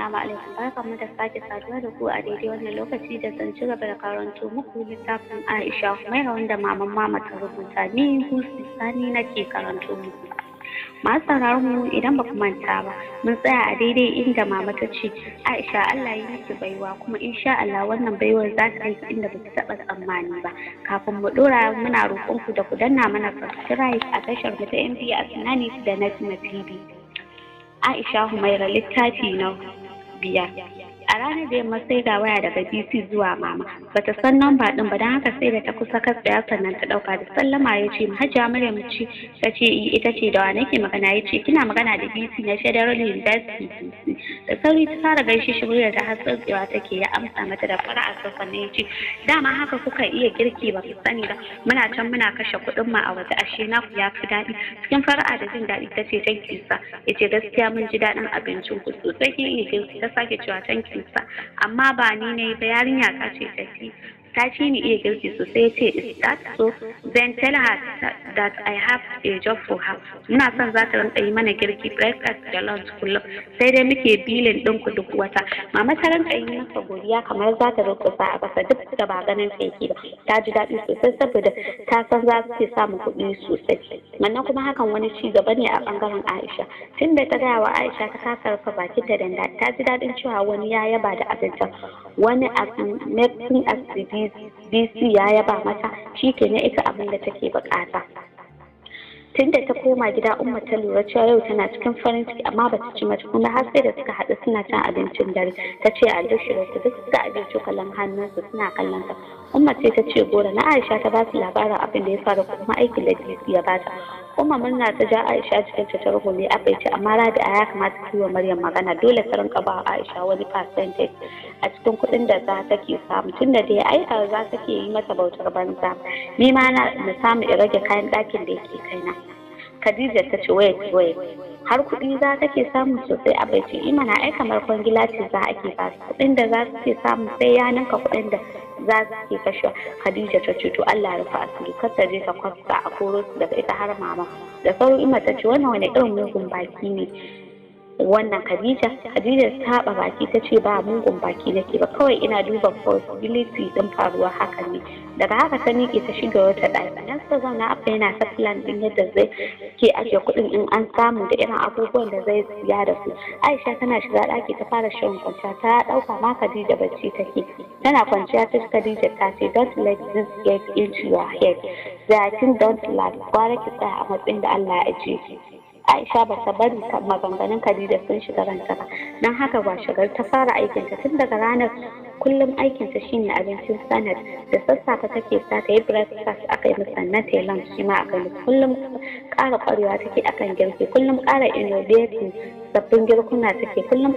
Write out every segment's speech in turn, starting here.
Assalamu alaikum. Barkanmu da sake saduwa da ku a daidai wannan lokaci da zan ci gaba da karanto muku littafin Aisha Humaira, wanda maman mama ta rubuta. Ni Husi Sani nake karanto muku. Masu sauraron mu, idan ba ku manta ba, mun tsaya a daidai inda mama ta ce, "Aisha, Allah yi miki baiwa, kuma insha Allah wannan baiwar za ta kai inda ba ki taɓa tsammani ba." Kafin mu ɗora, muna roƙon ku da ku danna mana subscribe a tashar mu ta MB Asnani da Najma TV. Aisha Humaira, littafi na 5. A ranar da yamma sai ga waya daga VC zuwa mama. Bata san namba din ba, don haka sai da ta kusa katsaya sannan ta dauka. Da sallama ya ce, "Hajiya Maryam ce?" Ta ce, "Ita ce. Da wa nake magana?" Ya ce, "Kina magana da VC na Federal University." Da sauri ta fara gaishe shi, muryar da har tsotsewa take. Ya amsa mata da fara'a sannan ya ce, "Dama haka kuka iya girki, ba ku sani ba. Muna can muna kashe kuɗin mu a waje, ashe naku ya fi daɗi." Cikin fara'a da jin daɗi ta ce, "Thank you, sir." Ya ce, "Gaskiya mun ji daɗin abincin ku sosai, kin iya girki." Ta sake cewa, "Thank you, sir, amma ba ni ne ba, yarinya ta ce tafi ta fi ni iya girki sosai." Ya ce, "Is that so? Then tell her that I have a job for her. Muna son za ta rinka yi mana girki breakfast da lunch kullum, sai dai muke billing ɗin ku duk wata." Mama ta rinka yi masa godiya kamar za ta durƙusa a ƙasa, duk da ba ganin ta yake ba. Ta ji daɗi sosai saboda ta san za su ke samun kuɗi sosai, sannan kuma hakan wani ci gaba ne a ɓangaren Aisha. Tunda ta gaya wa Aisha, ta kasa rufe bakin da danda. Ta ji daɗin cewa wani ya yaba da abincin wani, as making as the VC ya yaba mata, shi ke na ita abin da take bukata. Tunda ta koma gida, Umma ta lura cewa yau tana cikin farin ciki, amma bata ci mata kuma har sai da suka haɗu suna cin abincin dare. Ta ce, "Albishirin ku." Duk suka ajiye cokalin hannunsu suna kallon ta. Umma ce ta ce, "Goro." Na Aisha ta ba su labarin abin da ya faru, kuma aikin da VC ya bata. Umma murna ta ja Aisha cikin ta rungume. Abba ce, "Amma Rabi'a, ya kamata ki wa Maryam magana. Dole ta rinka ba Aisha wani percentage a cikin kuɗin da za ta ke samu, tunda dai ai za ta ke yi mata bautar banza. Ni ma na samu in rage kayan ɗakin da yake kaina." Khadija ta ce, "Wait, wait, har kuɗi za ta ke samu sosai?" Abba ce, "Imana, ai kamar kwangila ce za ake ba su. Kuɗin da za su ke samu sai ya ninka kuɗin da za su ke kashewa." Khadija ta ce, "To, Allah ya rufa asiri, kar ta je ta kwafta a koro su daga ita har mama." Da sauri Ima ta ce, "Wannan wani irin mugun baki ne wannan, Khadija?" Khadija ta taɓa baki ta ce, "Ba mugun baki nake ba, kawai ina duba possibility din faruwa hakan ne." Daga haka ta miƙe ta shiga wata ɗaki. Nan suka zauna, Abba yana ta plan din yadda zai ke ajiye kuɗin in an samu da irin abubuwan da zai siya da su. Aisha tana shiga ɗaki ta fara shirin kwanciya. Ta ɗauka ma Khadija bacci take. Tana kwanciya ta Khadija ta ce, "Don't let this get into your head. The thing don't last. Gwara ki tsaya a matsayin da Allah ya ajiye ki." Aisha ba ta bari maganganun Khadija sun shiga ranta ba. Don haka washegar ta fara aikinta. Tun daga ranar kullum aikinta shine abincin Senate. Da sassafe take sa ta yi breakfast aka yi musu, sannan ta yi lunch shi ma aka yi musu. Kullum ƙara ƙwarewa take akan girki, kullum ƙara innovating sabbin girkuna take, kullum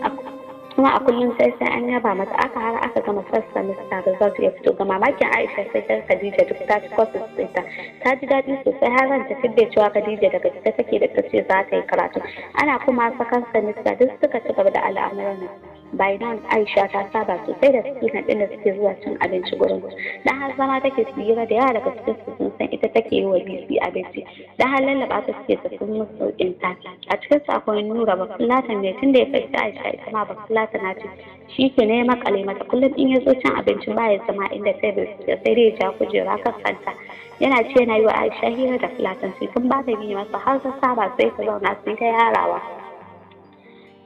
kuma a kullum sai an yaba mata. Aka har aka gama first semester, result ya fito. Ga mamakin Aisha, sai ta Khadija duk ta ci courses ɗinta. Ta ji daɗi sosai, har ranta fidda cewa Khadija daga gaske take da ta ce za ta yi karatu. Ana kuma second semester, duk suka ci gaba da al'amuran. By now Aisha ta saba sosai da student ɗin da suke zuwa cin abinci gurin, dan har zama take su hira. Da yawa daga cikin su sun san ita take yi wa VC abinci, dan har lallaba ta suke ta sun musu sauƙin ta. A cikin su akwai Nura, Bafulatan ne. Tunda ya fahimci Aisha ita ma Bafulatana ce, shi ke ne makale mata. Kullum in ya zo cin abinci ba ya zama inda table suke, sai dai ya ja kujera kan kanta, yana ce yana yi wa Aisha hira da Fulatanci. Tun ba ta biye masa har ta saba, sai ta zauna sai ta yarawa.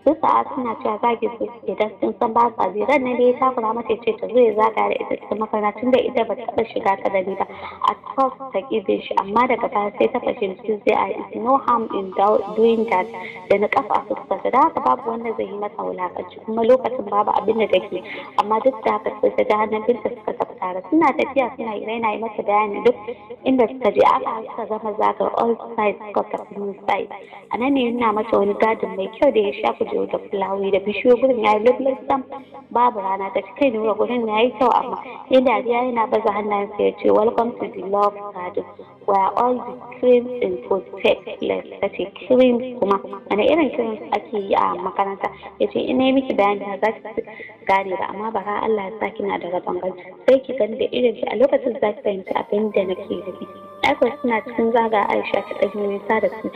Su sa'a suna cewa zagi su suke, dan sun san ba sa ji. Ran nan da ya takura mata, ce ta zo ya zaga da ita cikin makaranta, tunda ita ba ta taɓa shiga ta gani ba. At first ta ƙi bin shi, amma daga baya sai ta fahimci there is no harm in doing that, da na kafa a fuskarta, da haka babu wanda zai yi mata wulakanci, kuma lokacin babu abin da take. Amma duk da haka sai ta ji hannun Binta, suka tafi tare. Suna tafiya suna yi, yana yi mata bayani duk inda suka je. Aka suka gama zagar all sides, suka tafi new side. A nan ne nuna mata wani garden mai kyau da ya sha kujeru da fulawoyi da bishiyoyi. Gurin ya yi lublub sam, babu rana. Ta ce, "Kai Nura, gurin ya yi kyau." Amma ya dariya yana baza hannayensa, ya ce, "Welcome to the love garden where all the crimes in post take place." Ta ce, "Crimes kuma? Wani irin crimes ake yi a makaranta?" Ya ce, "Ina yi miki bayani ba za ki gane ba, amma bara Allah ya sa kina da rabon gani, sai ki gani da irin ki, a lokacin za ki fahimci abin da nake nufi." Aiko suna cikin zaga, Aisha ta ɗan yi nisa da su.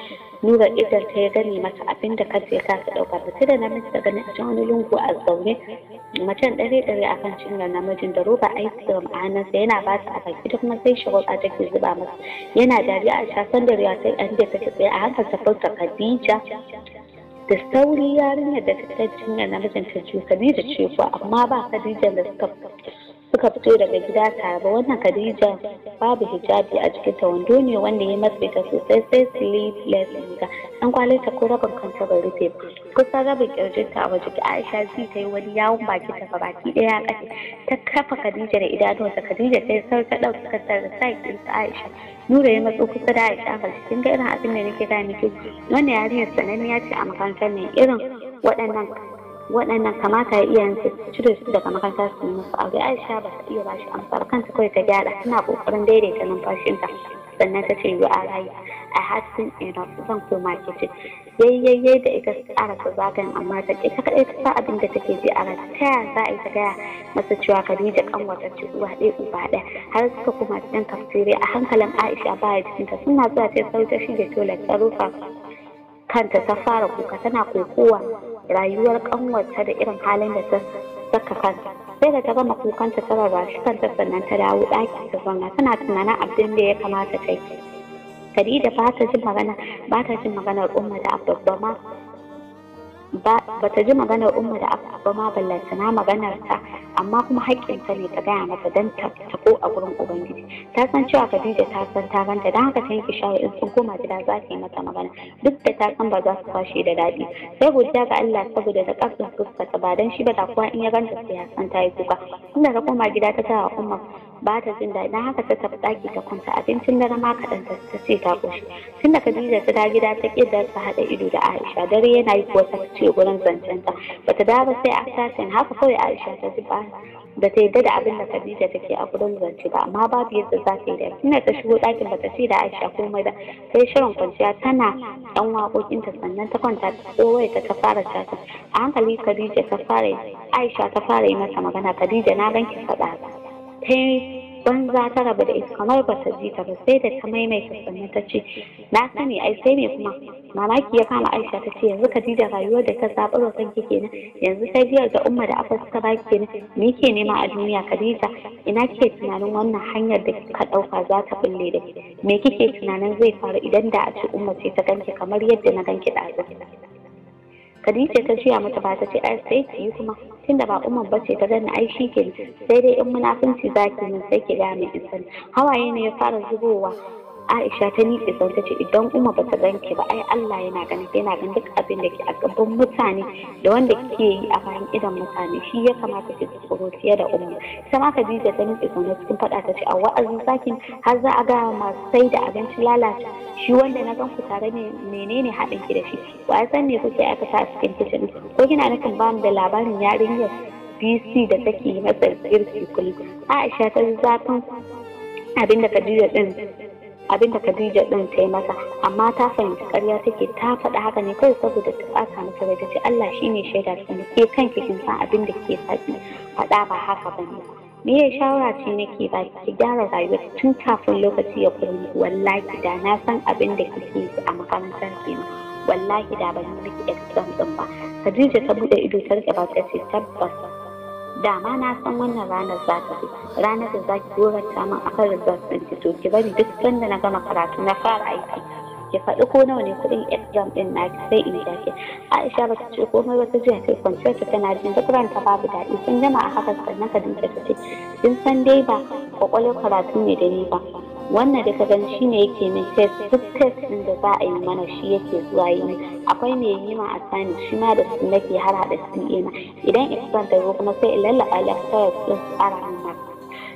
Nura idan ta ya gane mata abin da kanta ya kasa ɗauka ba, sai da namiji ta gani a can wani lungu a zaune, macen ɗare ɗare a kan cinyar namijin da roba ice cream a hannunsa yana ba ta a baki, ita kuma sai shagwaba take zuba masa yana dariya. Aisha sandarewa sai an da take tsaye a hankali ta furta, "Khadija!" Da sauri yarinyar da ta cinyar namijin ta juyo. Khadija ce kuwa, amma ba Khadija da suka fito daga gida tare ba. Wannan Khadija babu hijabi a jikinta, wando ne wanda ya matse ta sosai, sai sleeveless riga, dan kwalinta ko rabin kanta bai rufe ba, kusan rabin kirjinta a waje. Aisha ji ta yi wani yawon baki ta baki ɗaya ya kafe. Ta kafa Khadija da idanuwansa. Khadija ta yi sauri ta ɗauki kanta da side ɗin Aisha. Nura ya matso kusa da Aisha a "Kin ga irin abin da nake gaya miki? Wannan yarinyar sananniya ce a makarantar ne. Irin waɗannan kamata ya iyayen su cire su daga makaranta su yi musu aure." Aisha ba ta iya ba shi amsar, kanta kawai ta gyara tana ƙoƙarin daidaita numfashinta, sannan ta ce, "You are right, I had seen enough. Zan koma kicin." Yayyayyai da ita su ƙarasa zagayen, amma ta ita kaɗai ta sa abin da take ji a ranta. Ta yaya za a yi ta gaya masa cewa Khadija ƙanwata ce, uwa ɗaya uba ɗaya? Har suka koma cikin cafeteria, a hankalin Aisha baya jikinta. Suna zuwa ta sauri ta shige toilet, ta rufa kanta, ta fara kuka, tana kokowa rayuwar kanwarta da irin halin da ta saka kanta. Sai da ta gama kukanta, ta rarrashi kanta, sannan ta dawo ɗaki ta zauna tana tunanin abin da ya kamata ta yi. Khadija ba ta jin magana, ba ta jin maganar Umma da Abba ma, ba ta ji maganar Umma da Abba ma, ballantana maganar ta. Amma kuma haƙƙinta ne ta gaya mata don ta tako a gurin Ubangiji. Ta san cewa Khadija ta san ta ganta, don haka ta yanke shawara in sun koma gida za ta yi mata magana, duk da ta san ba za su kwashe da daɗi. Sai godiya ga Allah saboda da ƙarfin fuskarta, ba don shi ba da kuwa in ya ganta sai ya san ta yi kuka. Tunda ta koma gida ta tara Umma ba ta jin daɗi, don haka ta tafi ɗaki ta kwanta. Abincin dare ma kaɗan ta ce ta ƙoshi. Tunda Khadija ta dawo gida ta ƙi ta haɗa ido da Aisha. Dare yana yi kuwa ta ce gurin zancenta bata dawo ba sai after 10. Haka kawai Aisha ta ji ba da ta yadda da abin da Khadija take a gurin zance ba, amma babu yadda za ta yi da tunda ta shigo ɗakin bata ce da Aisha komai ba. Sai shirin kwanciya tana ɗan waƙoƙinta, sannan ta kwanta, ta kowai ta fara chatting. A hankali Khadija ta fara Aisha ta fara yi mata magana. "Khadija, na ganki faɗa." Ta yi banza ta rabu da ita kamar ba ta ji ta ba. Sai da ta maimaita sannan ta ce, "Na sani ai, sai me kuma?" Mamaki ya kama Aisha, ta ce, "Yanzu Khadija, rayuwar da ta zaɓar wa kanki kenan? Yanzu tarbiyar da Umma da Abba suka baki kenan? Me ke nema a duniya, Khadija? Ina kike tunanin wannan hanyar da kika ɗauka za ta bulle da ke? Me kike tunanin zai faru idan da a ce Umma ce ta ganki kamar yadda na ganki ɗazu?" Khadija ta juya mata ba ta ce, "Ai sai ki yi kuma, tunda ba Umar bace ta gani, ai shi ke, sai dai in munafunci zaki min sai ki ga min in sani." Hawaye ne ya fara zubowa. Aisha ta miƙe zaune ta ce, "Idan Umma ba ta ganki ba, ai Allah yana ganin, yana ganin duk abin da ke a gaban mutane da wanda kike yi a bayan idon mutane. Shi ya kamata ki ji tsoro fiye da Umma." Ita ma Khadija ta miƙe zaune cikin faɗa ta ce, "A wa'azin zakin har za a ga masu sai da abinci lalace shi wanda na gan ku tare ne? Menene haɗin ki da shi? Wa ya san me kuke aikata a cikin kicin? Ko kina nufin ba mu da labarin yarinyar BC da take yi masa girki kullum?" Aisha ta ji zafin abin da Khadija din ta yi masa, amma ta fahimci ƙarya take, ta faɗa haka ne kawai saboda ta ɓata mata rai. Ta ce, "Allah shine shaida, sani ke kanki kin san abin da ke faɗi faɗa ba haka ba ne. Me ya shawara ce nake ba ki, gyara rayuwar tun kafin lokaci ya kure. Wallahi da na san abin da kike yi a makarantar kenan, wallahi da ban yi miki exam din ba." Khadija ta bude ido ta rike ba ta ce, "Tabbas dama na san wannan ranar za ta zo, ranar da za ki goranta min akan result ɗin ki. To ki bari duk sanda na gama karatu na fara aiki, ki faɗi ko nawa ne kuɗin exam ɗin naki, sai in biya ki." Aisha ba ta ce komai ba, ta jiya sai kwanciyar ta tana jin duk ranta babu daɗi. Sun gama a haka sannan Khadija ta ce, "Kin san dai ba kwakwalwar karatu ne da ni ba. Wannan da ka gani shine yake min test. Duk test ɗin da za a yi mana shi yake zuwa yi min. Akwai mai yi ma assignment, shi ma da su nake har haɗa CA na. Idan exam ta zo kuma sai in lallaɓa lecturers ɗin su ƙara min mark.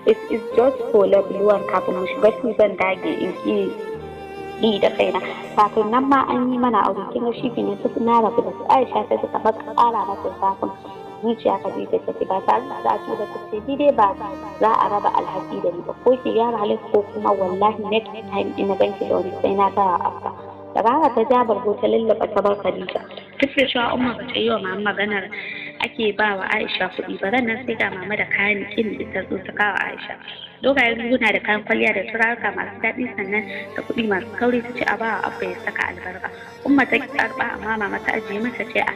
It is just for level one. Kafin mu shiga two zan dage in ki yi da kaina. Kafin nan ma an yi mana aure. Kin ga shi kenan, duk na rabu da su." Aisha ta ji kamar ƙara mata zafin zuciya Khadija ta ce, ba tare da ta ba ta ce, "Ni dai ba za a raba alhaki da ni ba. Ko ki gyara halin ko kuma wallahi next time ina ganki da wani sai na gaya Abba." Daga haka ta ja bargo ta lulluɓa ta bar Khadija. Duk da cewa Umma ba ta yi wa Mama maganar ake ba wa Aisha kuɗi ba. Nan sai ga mama da kayan kin ta zo ta kawo Aisha dogayen riguna da kayan kwalliya da turaruka masu daɗi, sannan da kuɗi masu kauri. Ta ce a ba wa Abba ya saka albarka. Umma ta karɓa, amma mama ta ajiye mata, ce a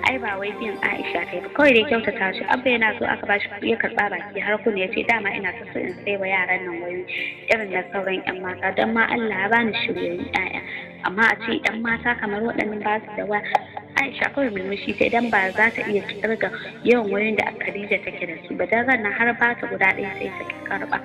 ai ba wai biyan Aisha ta yi ba, kawai dai kyautata shi. Abba yana so aka bashi kuɗi, ya karɓa baki har kunne, ya ce dama ina ta so in sai wa yaran nan wayoyi irin na sauran 'yan mata, don ma Allah ya bani shiryayyun 'ya'ya, amma a ce 'yan mata kamar waɗannan ba su da waya. Aisha kawai murmushi ta, idan ba za ta iya kirga yawan wayoyin da Khadija take da su ba, dan ranar har ba ta guda ɗaya sai ta karɓa.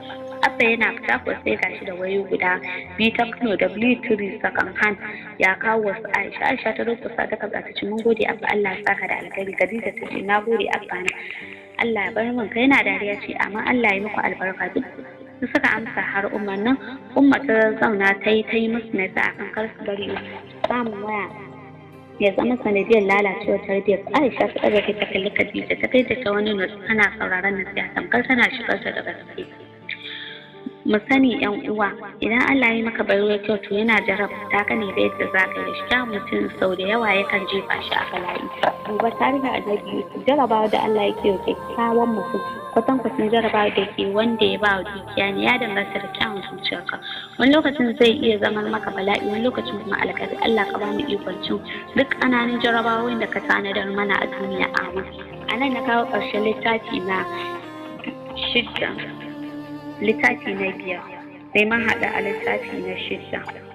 Abba yana fita ko sai gashi da wayoyi guda biyu, Tecno W3 second hand, ya kawo wasu Aisha. Aisha ta durƙusa ta karɓa, ta ce mun gode Abba, Allah ya saka da alkhairi. Khadija ta ce na gode Abba na, Allah ya bar min kai. Yana dariya ce amma Allah ya muku albarka. Duk suka amsa har Umma nan. Umma ta zauna ta yi musu nasiha akan kar su bari samun waya ya zama sanadiyar lalacewar tarbiyyar. Aisha ta ɗaga kai ta kalli Khadija, ta kai ta wani nutsu tana sauraron nasiha tamkar tana shigar ta da gaske. Mu sani yan uwa, idan Allah ya maka baiwar kyau, to yana jarabta ka ne da yadda za ka yi da shi. Mutum sau da yawa yakan jefa shi a bala'i. Duba tarihin Annabi Yusuf. Jarabawa da Allah yake wa kyakkyawan mutum kwatankwacin jarabawa da ke wanda ya ba wa dukiya ne. Ya danganta da kyawun zuciyarka. Wani lokacin zai iya zama maka bala'i, wani lokacin kuma alkhairi. Allah ka ba mu ikon cin duk ƙananan jarabawoyin da ka tanadar mana a duniya, amin. A nan na kawo ƙarshen littafi na shidda, littafi na biyar. Sai mun haɗu a littafi na shidda.